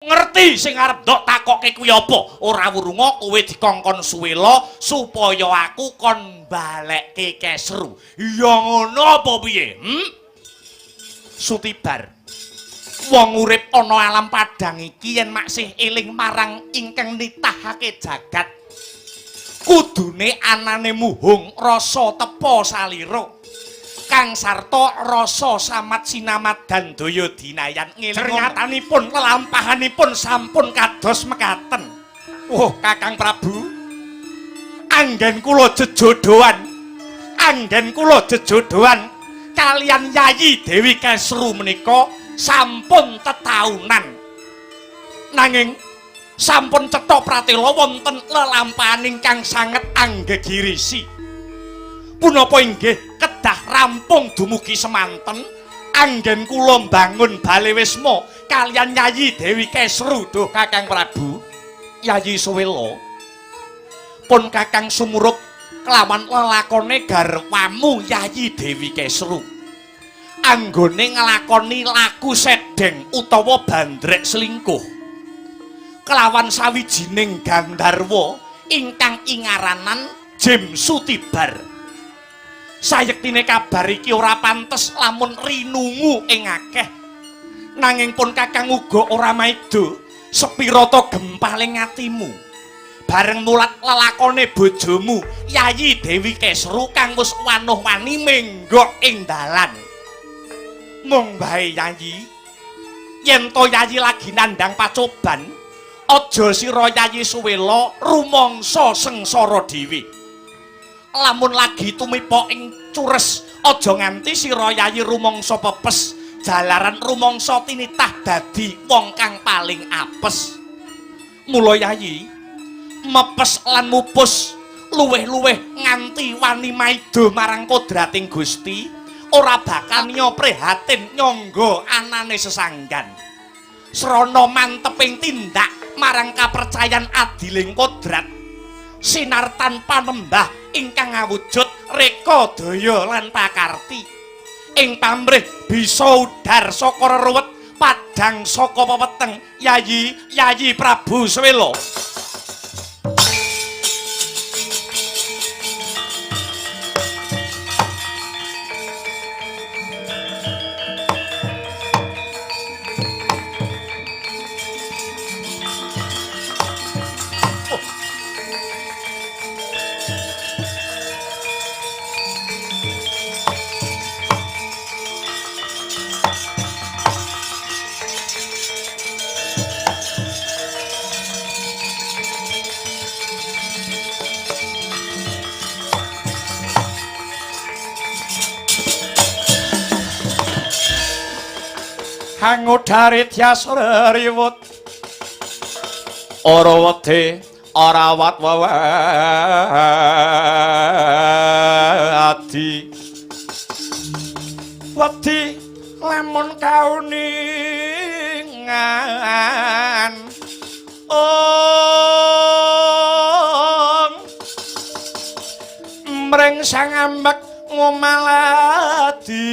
Ngerti sing arep ndok takokke kuwi apa? Ora wurunga kowe dikongkon Suwela supaya aku kon balekke Kesru. Ya ngono apa piye? Sutibar. Wong urip ana alam padang iki yen maksih eling marang ingkang nitahake jagat. Kudune anane muhung rasa tepa salira. Kang sarta rasa samat sinamadan daya dinayan ngelingatanipun lelampahanipun sampun kados mekaten. Oh, Kakang Prabu, anggen kula jejodhoan, anggen kula jejodhoan kalian Yayi Dewi Kesru menika sampun tetaunan. Nanging sampun cetha pratela wonten lelampahan ingkang sanget anggegirisi. Punapa inggih kedah rampung dumugi semanten anggen kula mbangun bale wisma kalian Yayi Dewi Kesru. Duh Kakang Prabu, Yayi Suwela, pun Kakang sumurup kelawan lelakone garwamu Yayi Dewi Kesru anggone nglakoni laku sedeng utawa bandrek selingkuh kelawan sawijining gandharwa ingkang ingaranan Jim Sutibar. Sayektine kabar iki ora pantes lamun rinungu ing akeh. Nanging pun Kakang uga ora maida sepirata gempaling atimu. Bareng mulat lelakone bojomu Yayi Dewi Kesru kang wis wanuh-wani menggok ing dalan. Mung bae Yayi, yen to Yayi lagi nandhang pacoban, aja sira Yayi Suwela rumangsa sengsara dhewe. Lamun lagi tumipa ing cures, aja nganti sira Yayi rumangsa pepes jalaran rumangsa tinitah dadi wong kang paling apes. Mula Yayi mepes lan mupus luweh-luweh nganti wani maida marang kodrating Gusti, ora bakal nya prihatin nyangga anane sesanggan. Srana manteping tindak marang kapercayan adiling kodrat, sinar tanpa nembah ingkang awujud reka daya lan pakarti. Ing pamrih bisa udar saka reruwet padhang saka pepeteng Yayi, Yayi Prabu Suwela. Hangodare tias reriwut ora wedi ora wat wewadi wedi lamun kauningan ong mring sang ambek ngomaladi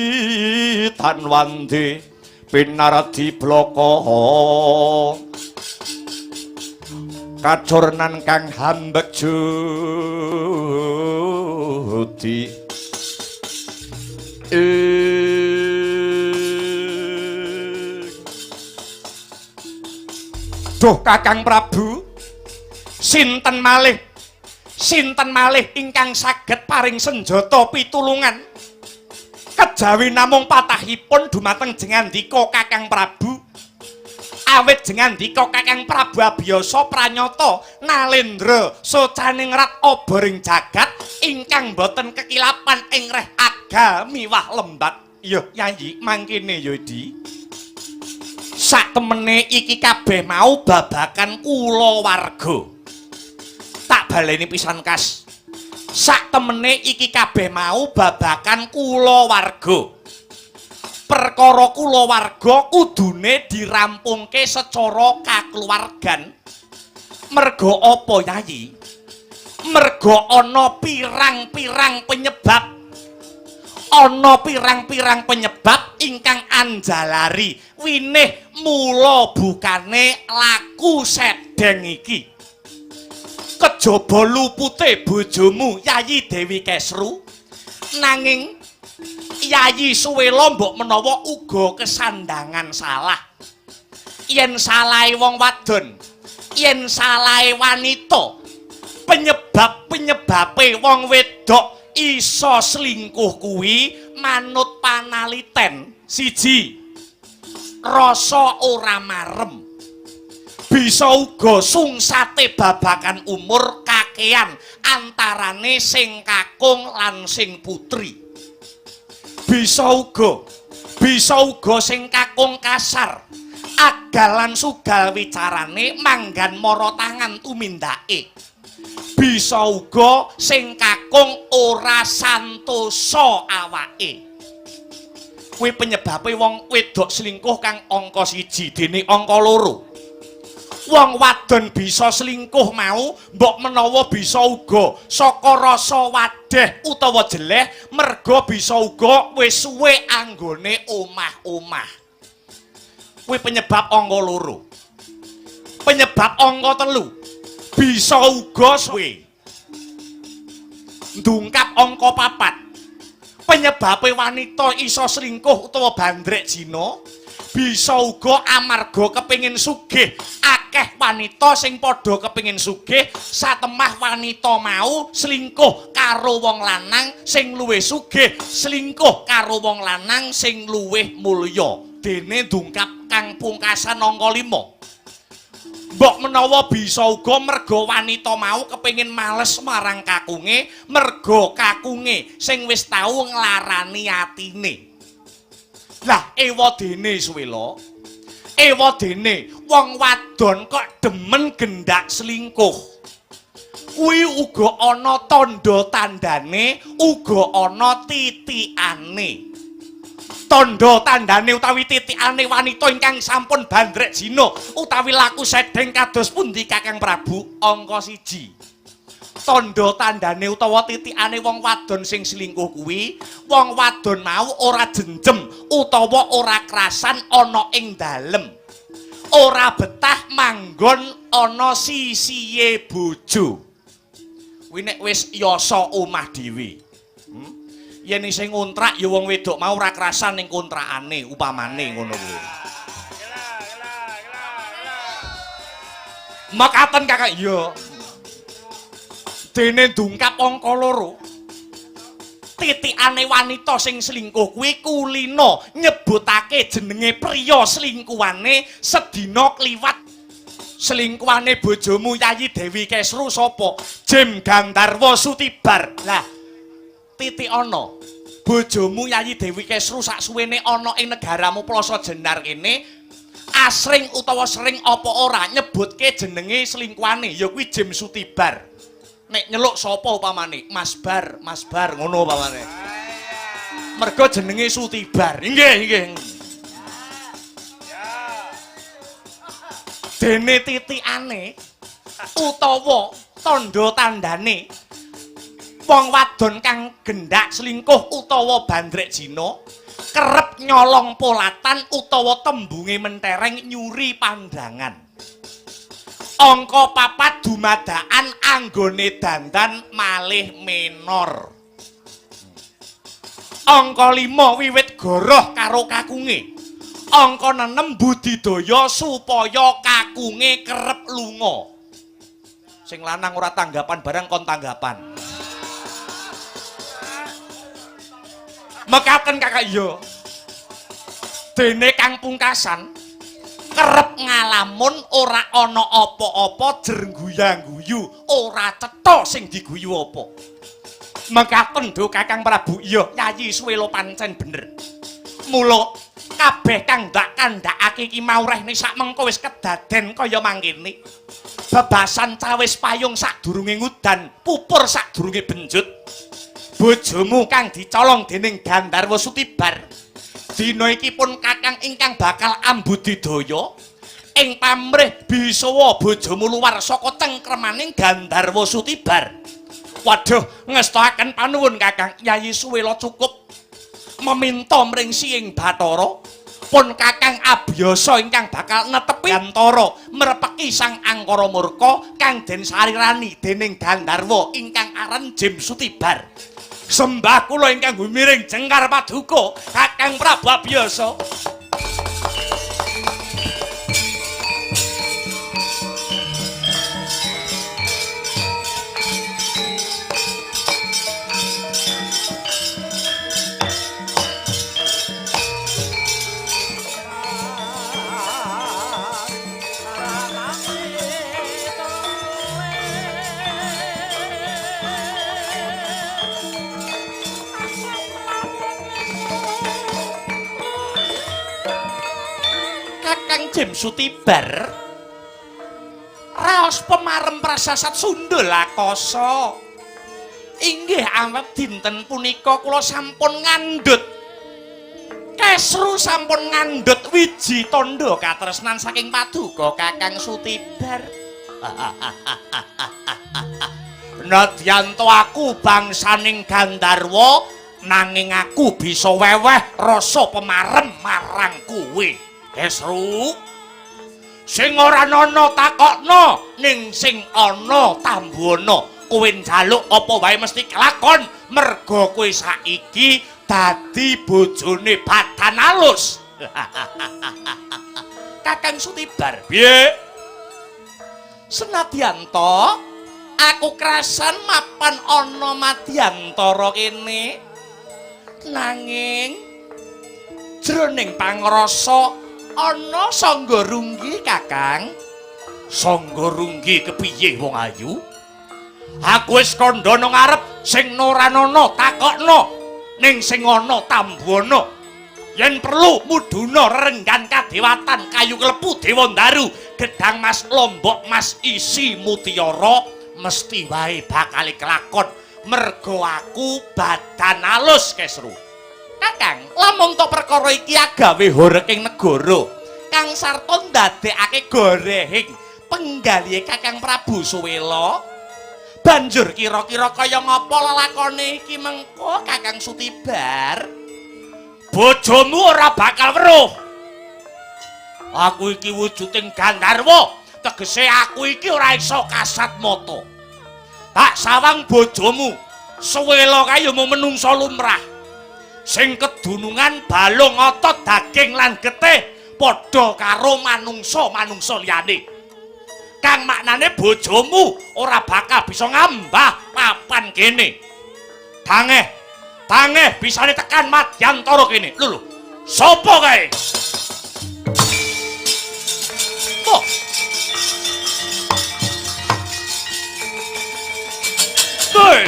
tan wandi pinardi bloko kacurnan kang hambek judi. Duh Kakang Prabu, sinten malih, sinten malih ingkang saged paring senjata pitulungan kejawi namung patahipun dumateng jengandika Kakang Prabu. Awit jengandika Kakang Prabu abiyasa pranyata nalendra socaningrat obor ing jagat ingkang boten kekilapan ing reh aga miwah lembat. Ya Yayi mangkene ya Di, sak temene iki kabeh mau babakan kulawarga. Tak baleni pisan kas. Sak temene iki kabeh mau babakan kulawarga. Perkara kulawarga kudune dirampungke secara kakluwargan. Merga apa Yayi? Merga ana pirang-pirang penyebab. Ana pirang-pirang penyebab ingkang anjalari winih mula bukane laku sedeng iki. Kejaba lupute bojomu Yayi Dewi Kesru, nanging Yayi Suwela mbok menawa uga kesandangan salah. Yen salahe wong wadon, yen salahe wanita, penyebab-penyebabe wong wedok iso selingkuh kuwi manut panaliten. Siji, rasa ora marem. Bisa uga sungsate babakan umur kakean antarane sing kakung lan sing putri. Bisa uga sing kakung kasar, agal lan sugal wicarane, manggan mara tangan tumindake. Bisa uga sing kakung ora santosa awake. Kuwi penyebabe wong wedok selingkuh kang angka 1. Dene angka 2, wong wadon bisa selingkuh mau mbok menawa bisa uga saka rasa wadeh utawa jeleh, merga bisa uga wis suwe anggone omah-omah. Kuwi penyebab angka 2. Penyebab angka 3 bisa uga suwe. Ndungkap angka 4, penyebabe wanita iso selingkuh utawa bandrek jina bisa uga amarga kepengin sugih. Akeh wanita sing padha kepengin sugih, satemah wanita mau selingkuh karo wong lanang sing luwih sugih, selingkuh karo wong lanang sing luwih mulya. Dene ndungkap kang pungkasan angka 5, mbok menawa bisa uga merga wanita mau kepengin males marang kakunge, merga kakunge sing wis tau nglarani atine. Lah, ewadene Suwela, ewadene wong wadon kok demen gendak selingkuh kuwi uga ana tandha tandane, uga ana titikane. Tandha tandane utawi titikane wanita ingkang sampun bandrek jina utawi laku sedeng kados pundi, Kakang Prabu? Angka 1, tandha tandane utawa titikane wong wadon sing selingkuh kuwi wong wadon mau ora jenjem utawa ora krasan ana ing dalem, ora betah manggon ana sisihe bojo. Kuwi nek wis yasa omah dhewe. Yen isih ngontrak ya wong wedok mau ora krasan ning kontrakane, upamane ngono kuwi. Mekaten, Kakak, iya. Dene ndungkap angka 2, titikane wanita sing selingkuh kuwi kulina nyebutake jenenge priya selingkuhane sedina kliwat. Selingkuhane bojomu Yayi Dewi Kesru sapa? Jim Gandharwa Sutibar. Lah, titik ana bojomu Yayi Dewi Kesru saksuwene ana ing negaramu Plaza Jenar kene asring utawa sering apa ora nyebutke jenenge selingkuhane, ya kuwi Jim Sutibar? Nek nyeluk sapa upamane, Mas Bar, Mas Bar ngono upamane, mergo jenenge Sutibar. Inggih, inggih. Dene titikane utawa tandha tandane wong wadon kang gendak selingkuh utawa bandrek jina kerep nyolong polatan utawa tembunge mentereng nyuri pandangan. Angka 4, dumadakan anggone dandan malih menor. Angka 5, wiwit goroh karo kakunge. Angka 6, budidaya supaya kakunge kerep lunga. Sing lanang ora tanggapan barang kon tanggapan. Mekaten, Kakak, iya. Dene kang pungkasan kerep ngalamun, ora ana apa-apa, jer guyang-guyu, ora cetha sing diguyu apa. Mekaten do, Kakang Prabu. Iya, Yayi Suwela pancen bener. Mula kabeh kang ndak kandhakake iki mau rehne sak mengko wis kedaden kaya mangkene. Bebasan cawis payung sadurunge ngudan, pupur sadurunge benjut. Bojomu kang dicolong dening Gandharwa Sutibar. Dina iki pun kakang ingkang bakal ambudidaya ing pamrih bisawa bojomu luwar saka cengkremaning Gandharwa Sutibar. Waduh, ngestoaken panuwun, Kakang. Yayi Suwela cukup. Meminta mring Siing Bathara pun Kakang Abiyasa ingkang bakal netepi antara merepeki Sang Angkara Murka kang den sarirani dening Gandharwa ingkang aran Jim Sutibar. Sembah kula ingkang gumiring jengkar paduka Kakang Prabu Abiyasa. Kakang Jim Sutibar raos pemarem prasasat sundul akasa. Inggih awet dinten punika kula sampun ngandhut kesru, sampun ngandhut wiji tandha katresnan saking paduka Kakang Sutibar. Nadyan to aku bangsaning Gandharwa, nanging aku bisa weweh rasa pemarem marang kowe. Kesru, sing ora ana takokno, ning sing ana tambuhana. Kowe njaluk apa wae mesti kelakon, merga kowe saiki dadi bojone Badan Alus. Kakang Sutibar, piye? Senadyan to aku krasan mapan ana madyantara kene, nanging jroning pangrasa ana sangga runggi. Kakang, sangga runggi kepiye wong ayu? Aku wis kandha nang ngarep, sing ora ana takokno, ning sing ana tambuhana. Yen perlu mudhuna rerenggan kadewatan kayu klepu dewa ndaru, gedang mas lombok mas isi mutiara mesti wae bakal kelakon merga aku Badan Alus. Kesru, Kakang, lamun to perkara iki agawe horeking negara kang sarta ndadekake gorehing penggalihe Kakang Prabu Suwela, banjur kira-kira kaya ngapa lelakone iki mengko Kakang Sutibar? Bojomu ora bakal weruh. Aku iki wujuding Gandharwa, tegese aku iki ora iso kasat mata. Tak sawang bojomu Suwela kae ya mung menungsa lumrah sing kedunungan balung otot daging lan getih padha karo manungsa-manungsa liyane, kang maknane bojomu ora bakal bisa ngambah papan kene. Tangeh tangeh bisane tekan madyantara kene. Lho lho, sapa kae? Oh. Hei.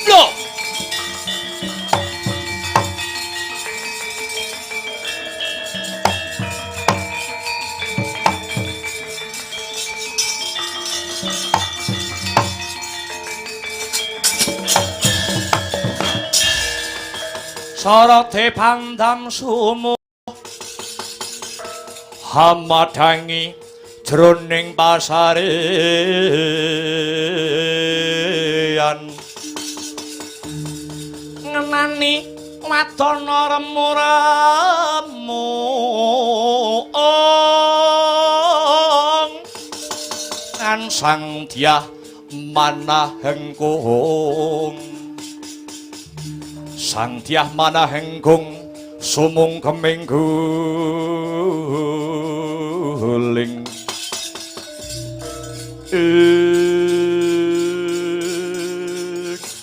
Loh. Sarate pandam sumu hamadangi jroning pasarean ngenani wadana remu-remu ong sang dyah manahengkung, sang dyah manahengkung sumung kemingguling.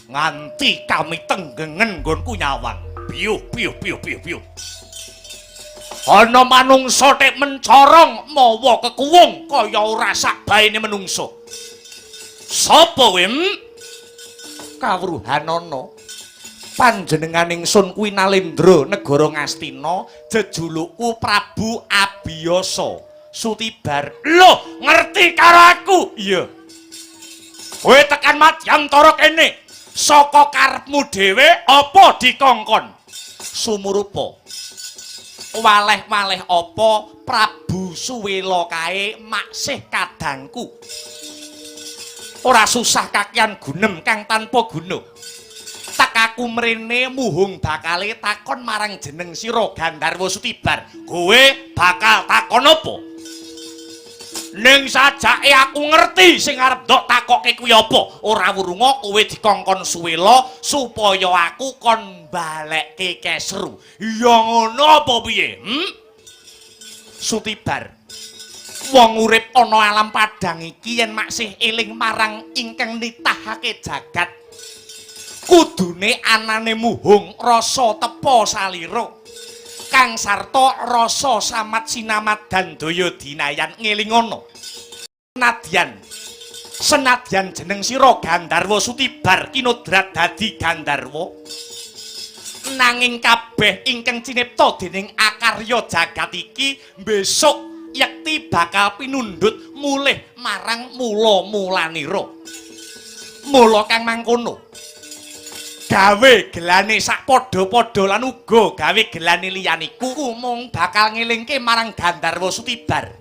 Nganti kami tenggengen nggonku nyawang. Biyuh biyuh biyuh biyuh biyuh. Ana manungsa tek mencorong mawa kekuwung kaya ora sakbaene menungsa. Sapa kowe? Kawruhanana. Panjenengan ingsun kuwi Nalendra negara Ngastina, jejulukku Prabu Abiyasa. Sutibar. Loh, ngerti karo aku? Iya. Kowe tekan Madyantara kene saka karepmu dhewe apa dikongkon? Sumurupa. Waleh-waleh apa Prabu Suwela kae maksih kadangku. Ora susah kakian gunem kang tanpa guna. Tak aku mrene muhung bakale takon marang jeneng sira Gandharwa Sutibar. Kowe bakal takon apa? Ning sajake aku ngerti sing arep ndok takokke kuwi apa. Ora wurunga kowe dikongkon Suwela supaya aku kon balekke Kesru. Ya ngono apa piye? Hmm? Sutibar. Wong urip ana alam padang iki yen maksih eling marang ingkang nitahake jagat. Kudune anane muhung rasa tepa salira. Kang sarta rasa samat sinamadan daya dinayan ngelingono. Senadyan senadyan jeneng sira Gandharwa Sutibar kinodrat dadi Gandharwa, nanging kabeh ingkang cinipta dening akarya jagat iki besok yekti bakal pinundhut mulih marang mula-mulanira. Mula kang mangkono gawe gelane sak padha-padha lan uga gawe gelane liyaniku mung bakal ngelingke marang Gandharwa Sutibar.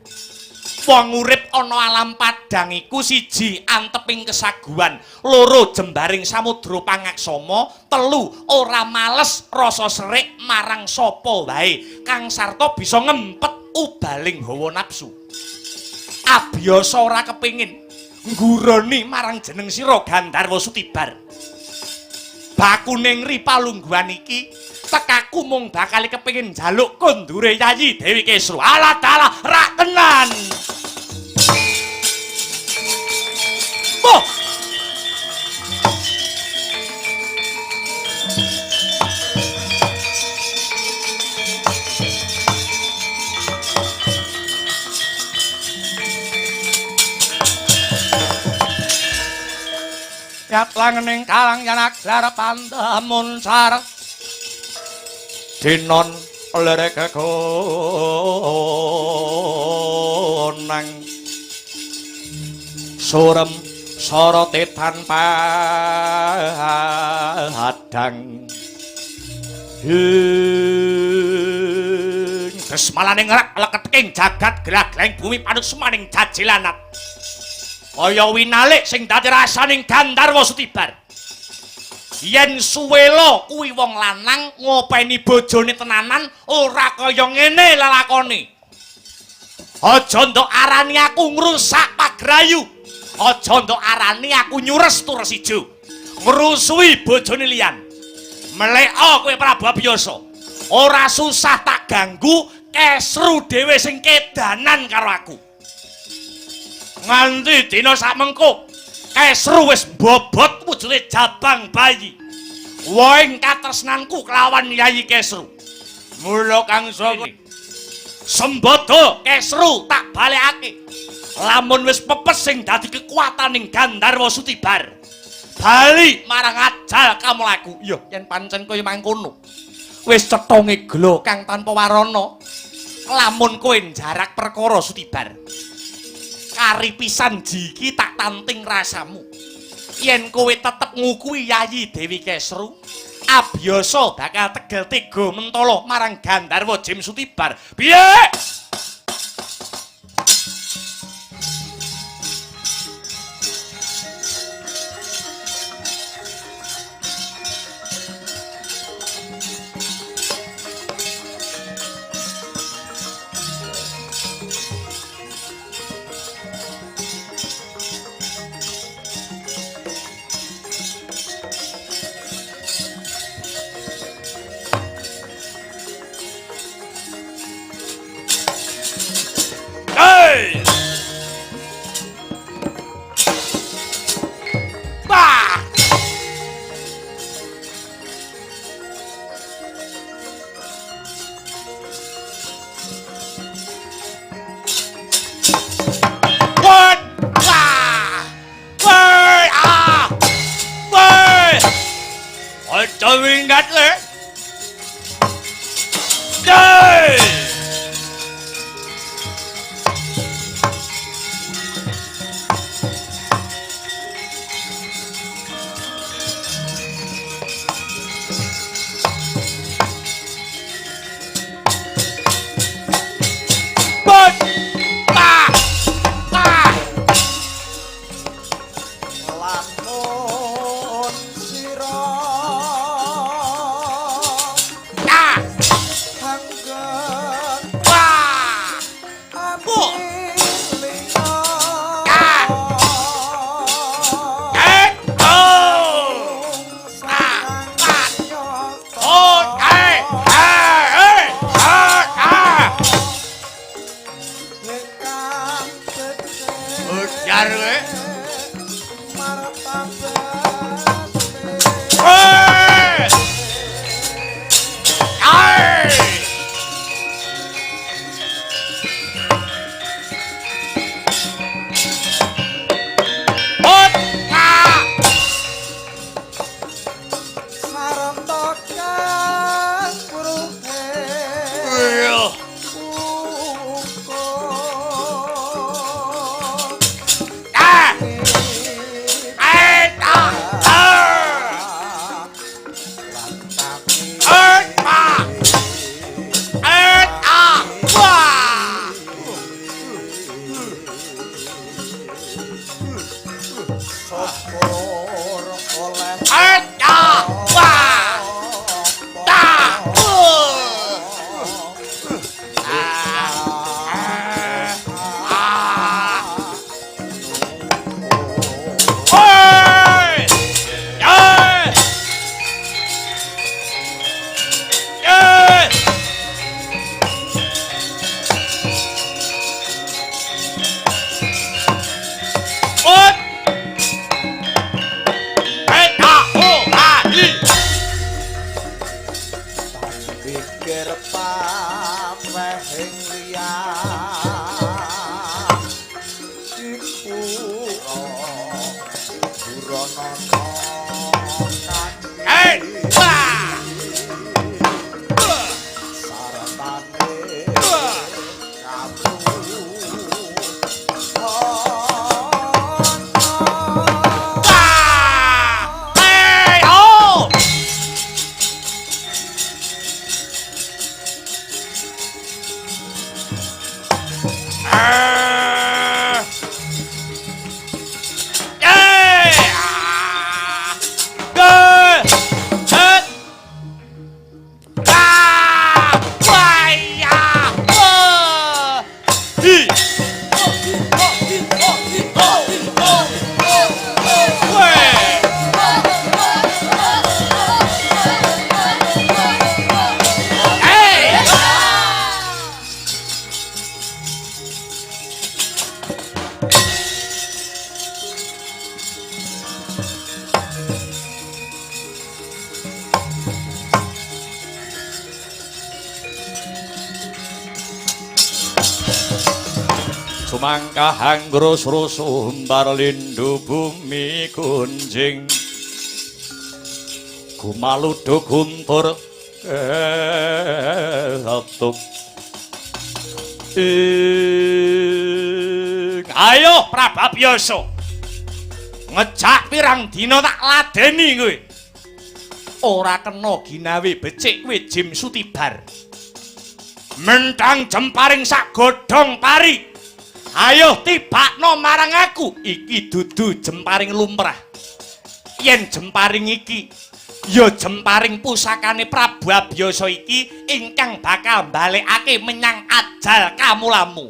Wong urip ana alam padang iku siji anteping kesaguan, loro jembaring samudra pangaksama, telu ora males rasa serik marang sapa wae kang sarta bisa ngempet ubaling hawa nafsu. Abiyasa ora kepingin ngguroni marang jeneng sira Gandharwa Sutibar. Bakune ngri palungguhan iki tekaku mung bakal kepengin njaluk kondure Yayi Dewi Kesru. Alah dalah rak tenan. Boh. Yatlang ning kalang yanak lar pandamun sar dinon lerek konang surem sorote tanpa hadang ing desmalane ngerak leketing jagat glagleng bumi panusmaning jajilanat kaya winalik sing dadi rasaning Gandharwa Sutibar. Yen Suwela kuwi wong lanang ngopeni bojone tenanan ora kaya ngene lelakone. Aja ndok arani aku ngrusak pagrayu. Aja ndok arani aku nyures tures ijo. Ngrusuhi bojone liyan. Meleka kowe Prabu Abiyasa. Ora susah tak ganggu, Kesru dhewe sing kedanan karo aku. Nganti dina sakmengko Kesru wis mbobot wujude jabang bayi. Woing katresnanku kelawan Yayi Kesru. Mula kang saka sembada Kesru tak balekake. Lamun wis pepes sing dadi kekuataning Gandharwa Sutibar. Bali marang ajal kamlaku. Iya, yen pancen kaya mangkono. Wis cetha ngegla kang tanpa warana. Lamun kowe njarak perkara Sutibar. Kari pisan jiki tak tanting rasamu. Yen kowe tetep ngukui Yayi Dewi Kesru, abiyasa bakal tegel tega mentala marang Gandharwa Jim Sutibar. Piye? Hut! Ta! Ta! Lamun sira Ta! anggen Wah! amilinga. Ah! Eh! Oh! Sang Ah! nyata. Oh! Eh! Eh! Eh! Ah! Ah! Ingkang becik Ujar kowe. martabate. Eh! Ai! Hut! Ah! Sarta kang wuruhe Iya. ukur. Ah! Eh! Ah! Ah! Eh! Ah! Eh! Ah! Wah! Syukur oleh Eh! Ah! Wah! Ta! Ah! Ah! Oi! Eh! Eh! Ut! Eh, A, O, A, I. Pikir pamehing liya iku durana. Eh! Wah! Sartane kabru. Wah! Eh, oh! Eh! Eh! Ah! Ge! Et! Ah! Wah, ya! Wah! Hi! Weh! Hey! Sumangkah angrus-rus umbar lindu bumi kunjing gumaludu guntur ketuk ing. Ayo Prababyasa, ngejak pirang dina tak ladeni kowe ora kena ginawe becik kowe Jim Sutibar mentang jemparing sak godhong pari. Ayo tibakno marang aku, iki dudu jemparing lumrah. Yen jemparing iki ya jemparing pusakane Prabu Abyasa iki ingkang bakal balekake menyang ajal kamulamu.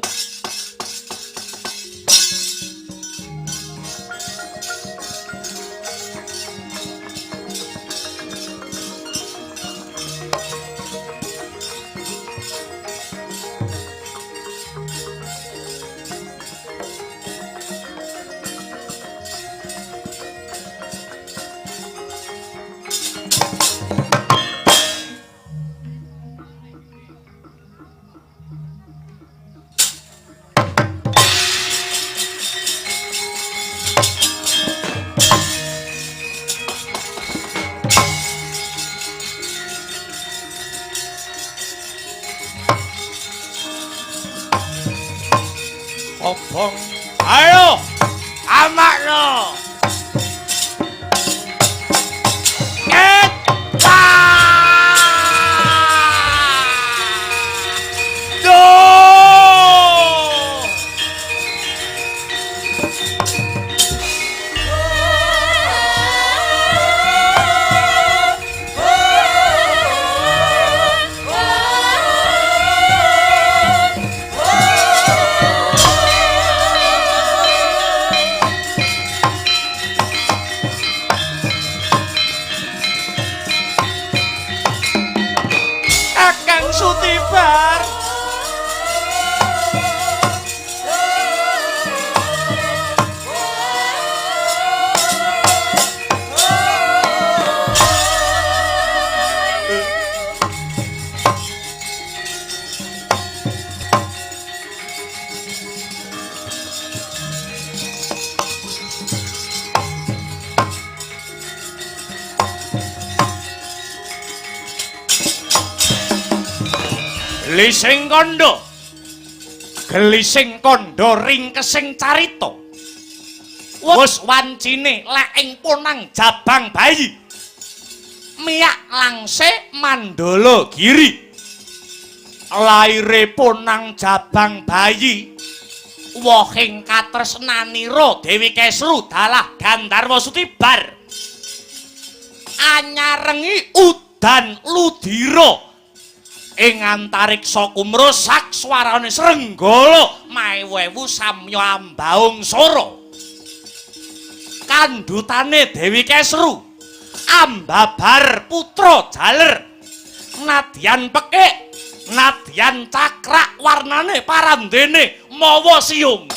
Obong. Ayo, amakno. Eta. Do. Sutibar. Gelising kandha. Gelising kandha ringkesing carita. Wus wancine lek ing punang jabang bayi. Miyak langse mandala giri. Laire punang jabang bayi. Wohing katresnanira Dewi Kesru dalah Gandharwa Sutibar. Anyarengi udan ludira. Ing antariksa kumrusak swarane srenggala maewu-ewu samya ambaung sora. Kandhutane Dewi Kesru ambabar putra jaler nadyan pekik nadyan cakrak warnane parandene mawa siung.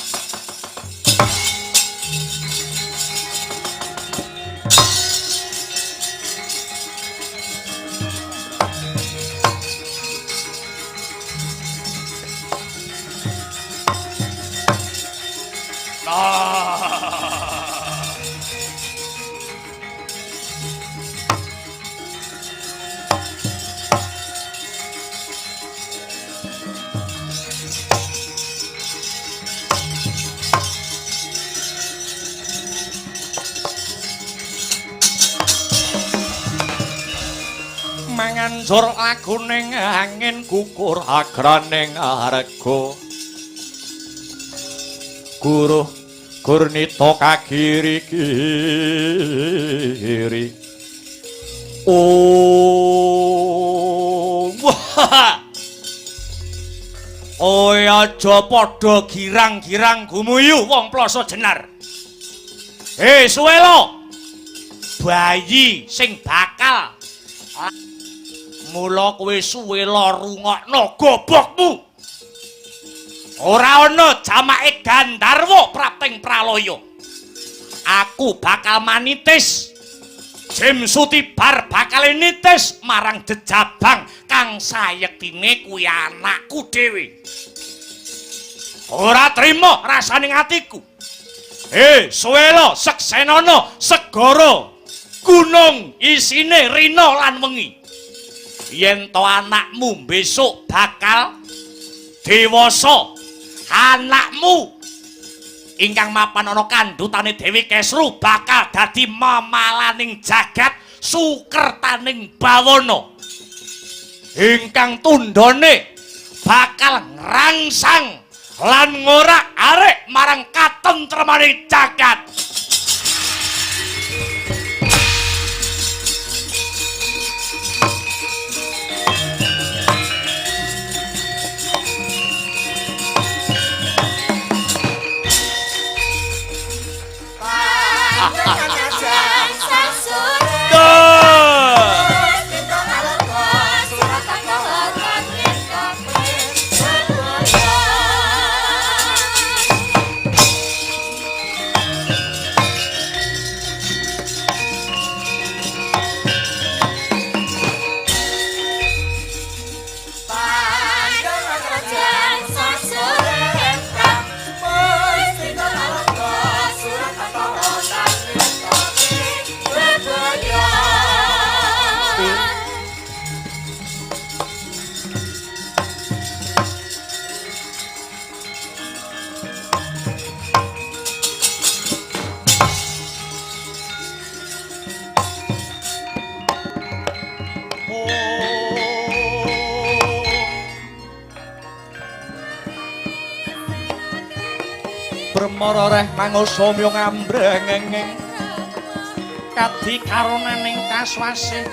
Manganjur laguning angin gugur agraning arga guruh gurnita kagiri-giri. Oh, wah. Oe aja padha girang-girang gumuyu wong ploso jenar. Hei suwelo, bayi sing bakal mula kowe suwela rungokno gobokmu. Ora ana jamake Gandharwa prapting pralaya. Aku bakal manitis. Jim Sutibar bakal nitis marang jejabang kang sayektine kuwi anakku dhewe. Ora trima rasane atiku. Hei suwela seksenana segara gunung isine rina lan wengi. Yen to anakmu besok bakal dewasa, anakmu ingkang mapan ana kandhutane Dewi Kesru bakal dadi mamalaning jagat sukertaning bawana ingkang tundhone bakal ngrangsang lan ngorak-arik marang katentremane jagat. Bremara reh mangosamya ngambrengeng kadi karonaning kaswasih.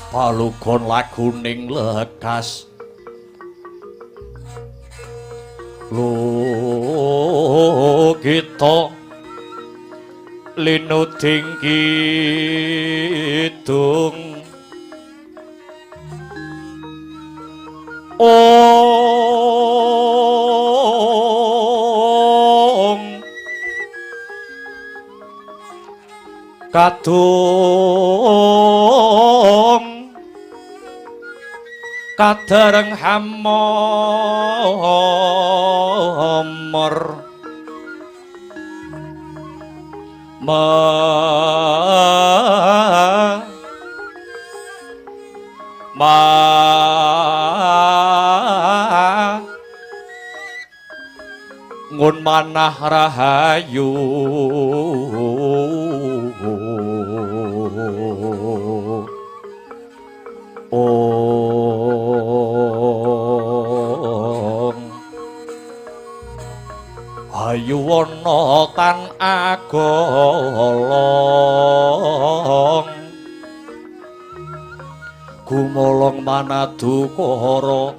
Palugon laguning lekas lugita linuding kidung ong kadung kadareng hamor ma ma ngun manah rahayu ong ayu wana tan agolong gumolong manadukara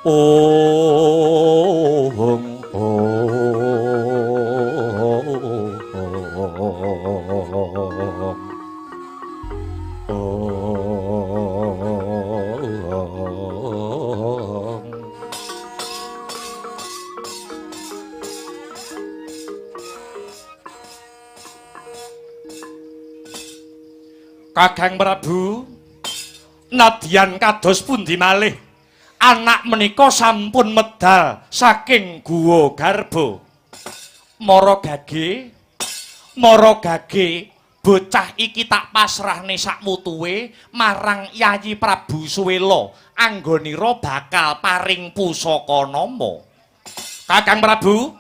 ong ong. Kakang Prabu, nadyan kados pundi malih anak menika sampun medal saking Guwa Garba. Mara gage, mara gage, bocah iki tak pasrahne sakmutuwe marang Yayi Prabu Suwela anggonira bakal paring pusaka nama. Kakang Prabu,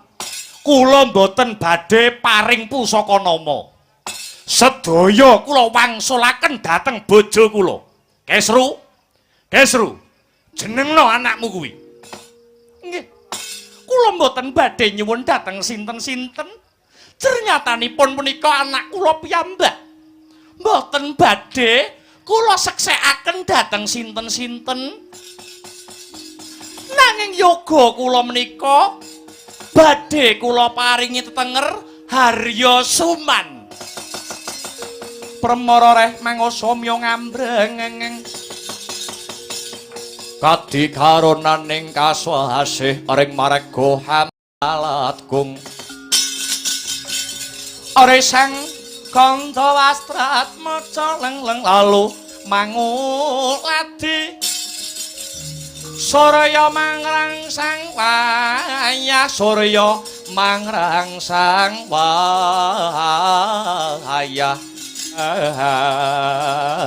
kula mboten badhe paring pusaka nama. Sedaya kula wangsulaken dhateng bojo kula. Kesru, Kesru, jenengno anakmu kuwi. Nggih. Kula mboten badhe nyuwun dhateng sinten-sinten. Cernyatanipun punika anak kula piyambak. Mboten badhe kula seksekaken dhateng sinten-sinten. Nanging yoga kula menika badhe kula paringi tetenger Harya Suman. Permara reh mangosamya ngambreng Kadi karonaning kaswasih ring marga hamalatgung ore sang kandha wastratmaca lengleng lalu manguladi surya mangrangsang wayah surya mangrangsang wayah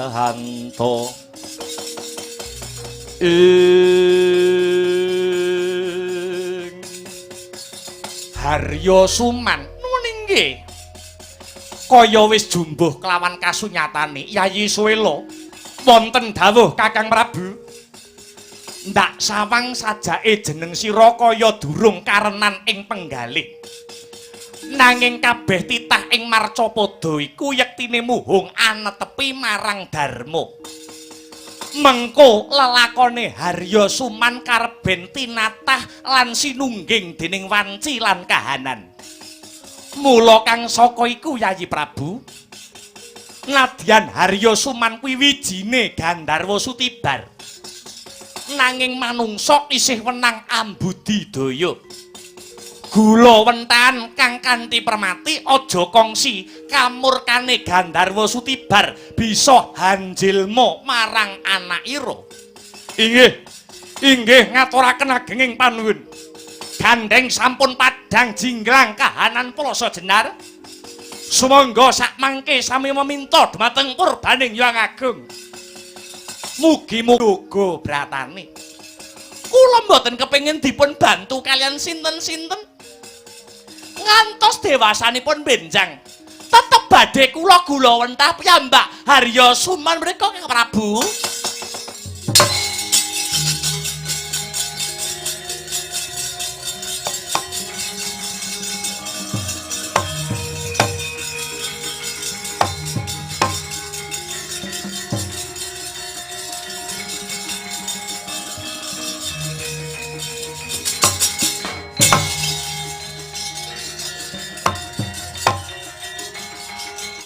hanto ing Harya Suman. Nuwun inggih. Kaya wis jumbuh kelawan kasunyatane Yayi Suwela wonten dawuh Kakang Prabu. Ndak sawang sajake jeneng sira kaya durung karenan ing penggalih. Nanging kabeh titah ing marcapada iku yektine muhung anetepi marang dharma. Mengko lelakone Harya Suman kareben tinatah lan sinungging dening wanci lan kahanan. Mula kang saka iku Yayi Prabu, nadyan Harya Suman kuwi wijine Gandharwa Sutibar. Nanging manungsa isih wenang ambudidaya. Gula wentahan kang kanthi permati aja kongsi kamurkane Gandharwa Sutibar bisa hanjilma marang anakira. Inggih, inggih ngaturaken agenging panuwun. Gandeng sampun padhang jinglang kahanan Plasa Jenar. Sumangga sakmangke sami meminta dhumateng purbaning Hyang Agung. Mugi-muga bratane. Kula mboten kepengin dipun bantu kalian sinten-sinten. Ngantos dewasanipun benjang tetep badhe kula gula wentah piyambak Harya Suman mriku Kang Prabu.